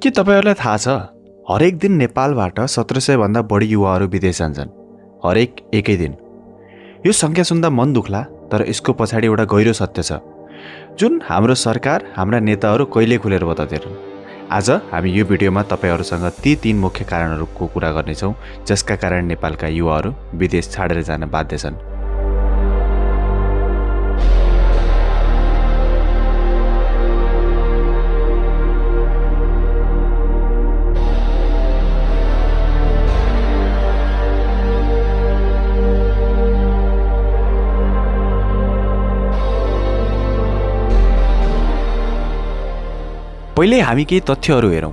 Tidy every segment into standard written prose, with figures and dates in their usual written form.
के तपाईहरुलाई थाहा छ हरेक दिन नेपालबाट 1700 भन्दा बढी युवाहरू विदेश जान्छन् हरेक एकै दिन। यो संख्या सुन्दा मन दुख्ला, तर यसको पछाडि एउटा गहिरो सत्य छ जुन हाम्रो सरकार, हाम्रा नेताहरू कहिले खुलेर बताउँदैनन्। आज हामी यो भिडियोमा तपाईहरुसँग ती 3 मुख्य कारणहरूको कुरा गर्नेछौं जसका कारण नेपालका युवाहरू विदेश छाडेर जान बाध्य छन्। पहिले हामी केही तथ्यहरू हेरौं।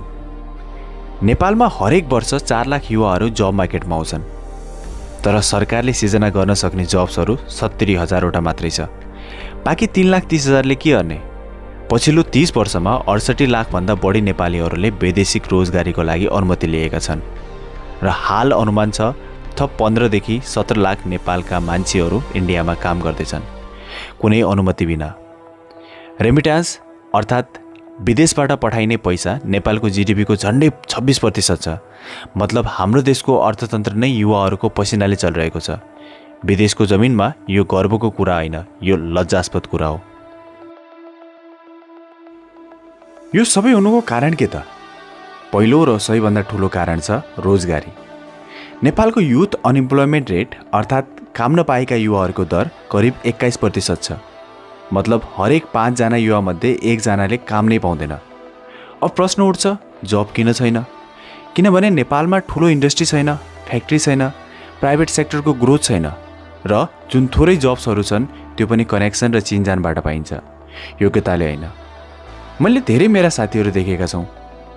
नेपालमा हरेक वर्ष 4 लाख युवाहरू जब मार्केटमा आउँछन्, तर सरकारले सिर्जना गर्न सक्ने जब्सहरू 70,000 वटा मात्रै छ। बाँकी 3,30,000ले के गर्ने? पछिल्लो 30 वर्षमा 68 लाख भन्दा बढी नेपालीहरूले वैदेशिक रोजगारीको लागि अनुमति लिएका छन् र हाल अनुमान छ थप 15 देखि 17 लाख नेपालका मान्छेहरू इन्डियामा काम गर्दैछन् कुनै अनुमति बिना। रेमिटान्स अर्थात् विदेशबाट पठाइने पैसा नेपालको जीडीपीको झन्डै 26% छ। मतलब हाम्रो देशको अर्थतन्त्र नै युवाहरूको पसिनाले चलिरहेको छ। विदेशको जमिनमा यो गर्वको कुरा होइन, यो लज्जास्पद कुरा हो। यो सबै हुनुको कारण के त? पहिलो र सबैभन्दा ठूलो कारण छ रोजगारी। नेपालको युथ अनइम्प्लोइमेन्ट रेट अर्थात् काम नपाएका युवाहरूको दर करिब 21% छ। मतलब हरेक 5 जना युवा मध्ये 1 जनाले काम नै पाउँदैन। अब प्रश्न उठ्छ, जब किन छैन? किनभने नेपालमा ठूलो इन्डस्ट्री छैन, फ्याक्ट्री छैन, प्राइभेट सेक्टरको ग्रोथ छैन र जुन थोरै जब्सहरू छन् त्यो पनि कनेक्सन र चिनजानबाट पाइन्छ, योग्यताले होइन। मैले धेरै मेरा साथीहरू देखेका छौं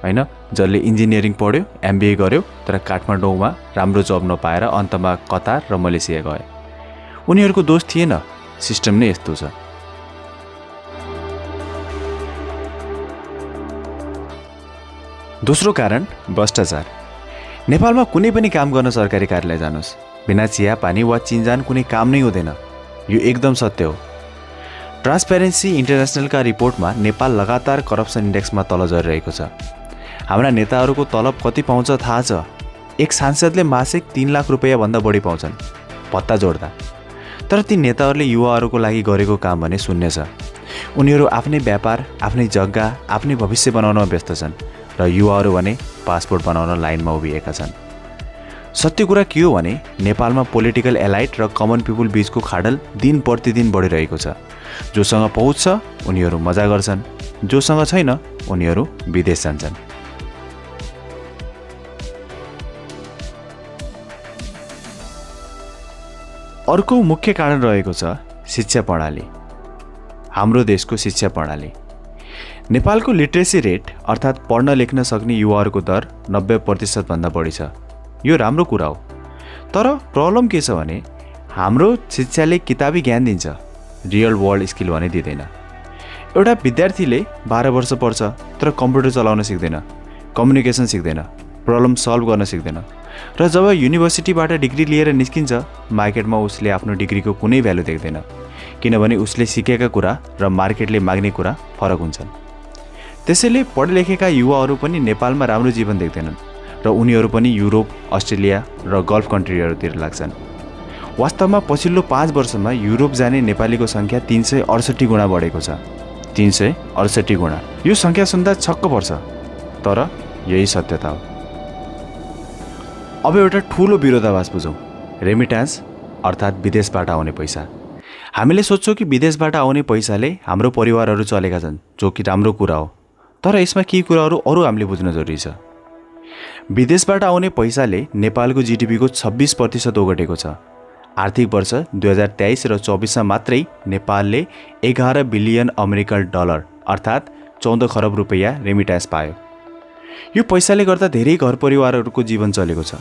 हैन, जसले इन्जिनियरिङ पढ्यो, एमबीए गर्यो, तर काठमाडौँमा राम्रो जब नपाएर अन्तमा कतार र मलेसिया गए। उनीहरूको दोष थिएन, सिस्टम नै यस्तो छ। दोस्रो कारण भ्रष्टाचार। नेपालमा कुनै पनि काम गर्न सरकारी कार्यालय जानुस्, बिना चिया पानी वा चिनजान कुनै काम नै हुँदैन। यो एकदम सत्य हो। ट्रान्सपेरेन्सी इन्टरनेसनलका रिपोर्टमा नेपाल लगातार करप्सन इन्डेक्समा तल झरिरहेको छ। हाम्रा नेताहरूको तलब कति पाउँछ थाहा छ? एक सांसदले मासिक 3 लाख रुपैयाँ भन्दा बढी पाउँछन् भत्ता जोड्दा। तर ती नेताहरूले युवाहरूको लागि गरेको काम भने शून्य छ। उनीहरू आफ्नै व्यापार, आफ्नै जग्गा, आफ्नै भविष्य बनाउनमा व्यस्त छन् र युवाहरू भने पासपोर्ट बनाउन लाइनमा उभिएका छन्। सत्य कुरा के हो भने नेपालमा पोलिटिकल एलाइट र कमन पिपुल बीचको खाडल दिन प्रतिदिन बढिरहेको छ। जोसँग पहुँच छ उनीहरू मजा गर्छन्, जोसँग छैन उनीहरू विदेश जान्छन्। अर्को मुख्य कारण रहेको छ शिक्षा प्रणाली। हाम्रो देशको शिक्षा प्रणाली। नेपालको लिटरेसी रेट अर्थात् पढ्न लेख्न सक्ने युवाहरूको दर 90% भन्दा बढी छ। यो राम्रो कुरा हो, तर प्रब्लम के छ भने हाम्रो शिक्षाले किताबी ज्ञान दिन्छ, रियल वर्ल्ड स्किल भने दिँदैन। एउटा विद्यार्थीले 12 वर्ष पढ्छ तर कम्प्युटर चलाउन सिक्दैन, कम्युनिकेसन सिक्दैन, प्रब्लम सल्भ गर्न सिक्दैन र जब युनिभर्सिटीबाट डिग्री लिएर निस्किन्छ मार्केटमा उसले आफ्नो डिग्रीको कुनै भ्यालु देख्दैन, किनभने उसले सिकेका कुरा र मार्केटले माग्ने कुरा फरक हुन्छन्। त्यसैले पढे लेखेका युवाहरू पनि नेपालमा राम्रो जीवन देख्दैनन् र उनीहरू पनि युरोप, अस्ट्रेलिया र गल्फ कन्ट्रीहरूतिर लाग्छन्। वास्तवमा पछिल्लो 5 वर्षमा युरोप जाने नेपालीको संख्या 368 गुणा बढेको छ। 368 गुणा। यो संख्या सुन्दा छक्क पर्छ, तर यही सत्यता हो। अब एउटा ठूलो विरोधाभास बुझौँ। रेमिटान्स अर्थात् विदेशबाट आउने पैसा। हामीले सोच्छौँ कि विदेशबाट आउने पैसाले हाम्रो परिवारहरू चलेका छन्, जो कि राम्रो कुरा हो, तर यसमा केही कुराहरू अरू हामीले बुझ्न जरुरी छ। विदेशबाट आउने पैसाले नेपालको जीडीपीको 26% ओगटेको छ। आर्थिक वर्ष 2023 र 24मा मात्रै नेपालले 11 बिलियन अमेरिकन डलर अर्थात् 14 खरब रुपैयाँ रेमिटान्स पायो। यो पैसाले गर्दा धेरै घर परिवारहरूको जीवन चलेको छ,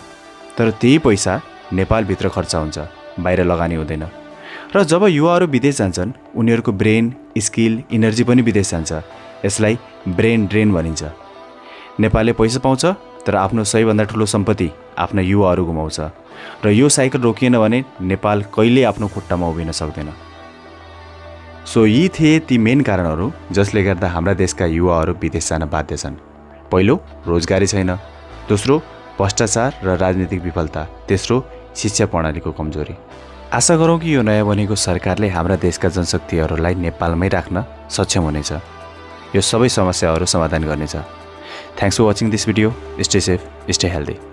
तर त्यही पैसा नेपालभित्र खर्च हुन्छ, बाहिर लगानी हुँदैन। र जब युवाहरू विदेश जान्छन् उनीहरूको ब्रेन, स्किल, इनर्जी पनि विदेश जान्छ। यसलाई ब्रेन ड्रेन भनिन्छ। नेपालले पैसा पाउँछ तर आफ्नो सबैभन्दा ठूलो सम्पत्ति आफ्ना युवाहरू गुमाउँछ र यो साइकल रोकिएन भने नेपाल कहिले आफ्नो खुट्टामा उभिन सक्दैन। सो यी थिए ती मेन कारणहरू जसले गर्दा हाम्रा देशका युवाहरू विदेश जान बाध्य छन्। पहिलो, रोजगारी छैन। दोस्रो, भ्रष्टाचार र राजनीतिक विफलता। तेस्रो, शिक्षा प्रणालीको कमजोरी। आशा गरौँ कि यो नयाँ बनेको सरकारले हाम्रा देशका जनशक्तिहरूलाई नेपालमै राख्न सक्षम हुनेछ। यो सबै समस्याहरू समाधान गर्नेछ। Thanks for watching this video. Stay safe, stay healthy.